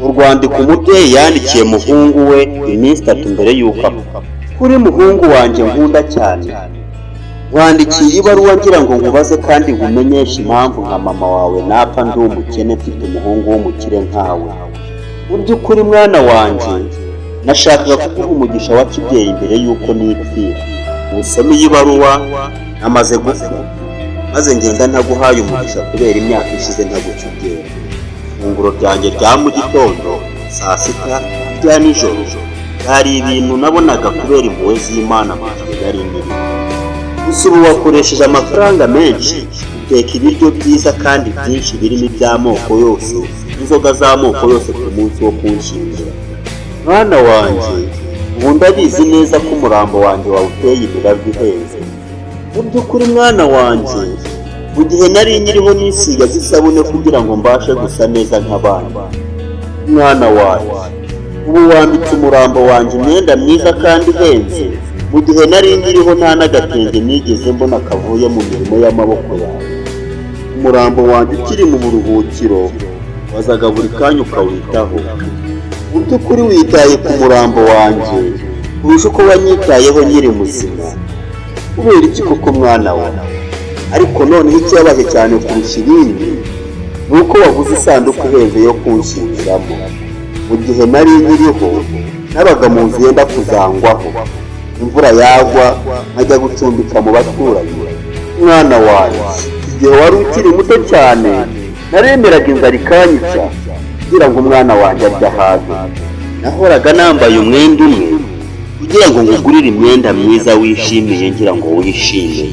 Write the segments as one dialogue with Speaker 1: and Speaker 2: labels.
Speaker 1: Urwandiko umubyeyi yandikiye muhungu we iminsi 3 mbere y'uko apfa. Kuri muhungu wanjye nkunda cyane, wandikiye iyi baruwa ngira ngo nkubaze kandi nkumenyeshe impamvu nka mama wawe napfa ndi umukene mfite umuhungu w'umukire nkawe. Mu by'ukuri mwana wanjye, nashakaga kuguha umugisha wa kibyeyi mbere y'uko nipfira. Usome iyi baruwa namaze gupfa, maze ngenda ntaguhaye umugisha kubera imyaka ishize ntaguca ibyera. Ifunguro ryanjye rya mu gitondo, saa sita, rya nijoro byari ibintu nabonaga kubera impuhwe z'Imana mu gihe nari nkiriho. Gusa ubu wakoresheje amafaranga menshi uteka ibiryo byiza kandi byinshi birimo iby'amoko yose, inzoga z'amoko yose ku munsi wo kunshyingura. Mwana wanjye, ubu ndabizi neza ko umurambo wanjye wawuteye imirabyo ihenze. Mu by'ukuri mwana wanjye, mu gihe nari nkiriho nisigaga isabune kugira ngo mbashe gusa neza nk'abandi. Mwana wanjye, ubu wambitse umurambo wanjye imyenda myiza kandi ihenze, mu gihe nari nkiriho nta n'agatenge nigeze mbona kavuye mu mirimo y'amaboko yawe. Umurambo wanjye ukiri mu buruhukiro wazaga buri kanya ukawitaho. Mu by'ukuri witaye ku murambo wanjye kurusha uko wanyitayeho nkiri muzima. Kubera iki koko mwana we? Ariko noneho ikibabaje cyane kurusha ibindi ni uko waguze isanduku ihenze yo kunshyinguramo. Mu gihe nari nkiriho nabaga mu nzu yenda kuzangwaho, imvura yagwa nkajya gucumbika mu baturanyi. Mwana wanjye, igihe wari ukiri muto cyane naremeraga inzara ikanyica kugira ngo umwana wanjye arye ahage. Nahoraga nambaye umwenda umwe kugira ngo nkugurire imyenda myiza wishimiye, ngira ngo wishime.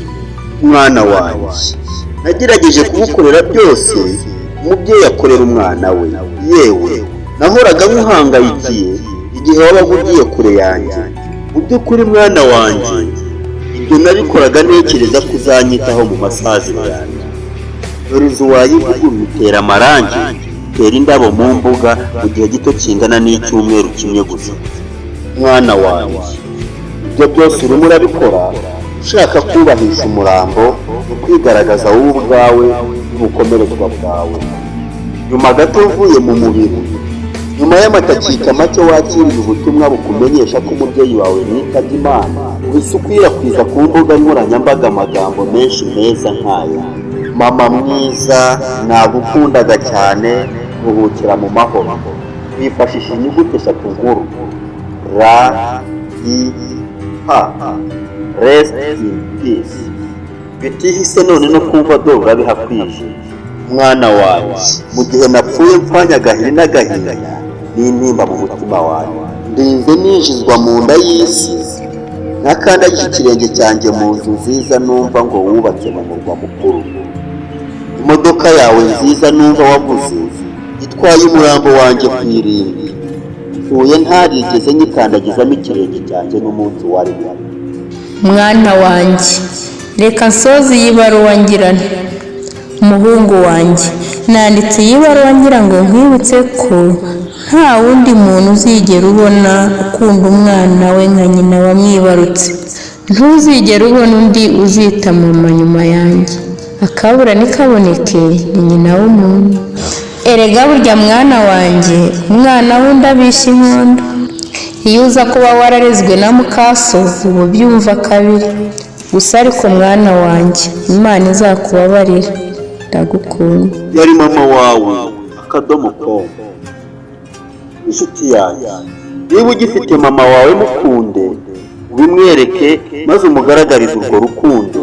Speaker 1: Mwana wanjye, nagerageje kugukorera byose umubyeyi akorera umwana we. Yewe, nahoraga nkuhangayikiye igihe wabaga ugiye kure yanjye. Mu by'ukuri mwana wanjye, ibyo nabikoraga ntekereza ko uzanyitaho mu masaziro yanjye. Dore inzu wayivuguruye, utera amarangi, utera indabo mu mbuga mu gihe gito kingana n'icyumweru kimwe gusa. Mwana wanjye, ibyo byose urimo urabikora ushaka kubahisha umurambo no kwigaragaza wowe ubwawe n'ubukomerezwa bwawe. Nyuma gato uvuye mu mubiri, nyuma y'amatakika make, wakiriye ubutumwa bukumenyesha ko umubyeyi wawe yitabye Imana. Uhise ukwirakwiza ku mbuga nkoranyambaga amagambo menshi meza nk'aya: "Mama mwiza, nagukundaga cyane, ruhukira mu mahoro." Wifashisha inyuguti eshatu nkuru, R I P, rest in peace. Bitihise none no kumva dore urabihakwije. Mwana wanjye, mu gihe napfuye mpfanye agahiri n'agahinda n'intimba mu mutima wanjye, ndinze ninjizwa mu nda y'isi ntakandagiye ikirenge cyanjye mu nzu nziza numva ngo wubatse mu murwa mukuru. Imodoka yawe nziza numva waguze itwaye umurambo wanjye ku irimbi, mfuye ntarigeze nyikandagizamo ikirenge cyanjye n'umunsi wari.
Speaker 2: Mwana wanjye, reka nsoze iyi baruwa ngira nti: Umuhungu wanjye, nanditse iyi baruwa ngira ngo nkwibutse ko nta wundi muntu uzigera ubona ukunda umwana we nka nyina wamwibarutse. Ntuzigera ubona undi uzita mama nyuma yanjye. Akabura ntikaboneke ni nyina w'umuntu. Erega burya mwana wanjye, umwana w'undi abishya inkondo. Iyo uza kuba wararezwe na mukaso uba ubyumva kabiri. Gusa ariko mwana wanjye, Imana izakubabarire, ndagukunda.
Speaker 1: Yari mama wawe akadomo com. Inshuti yanjye, niba ugifite mama wawe, mukunde, ubimwereke maze umugaragarize urwo rukundo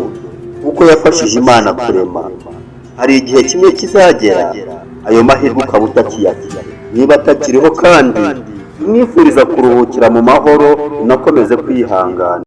Speaker 1: kuko yafashije Imana kurema. Hari igihe kimwe kizagera ayo mahirwe ukaba utakiyafite. Niba atakiriho kandi, umwifuriza kuruhukira mu mahoro, unakomeze kwihangana.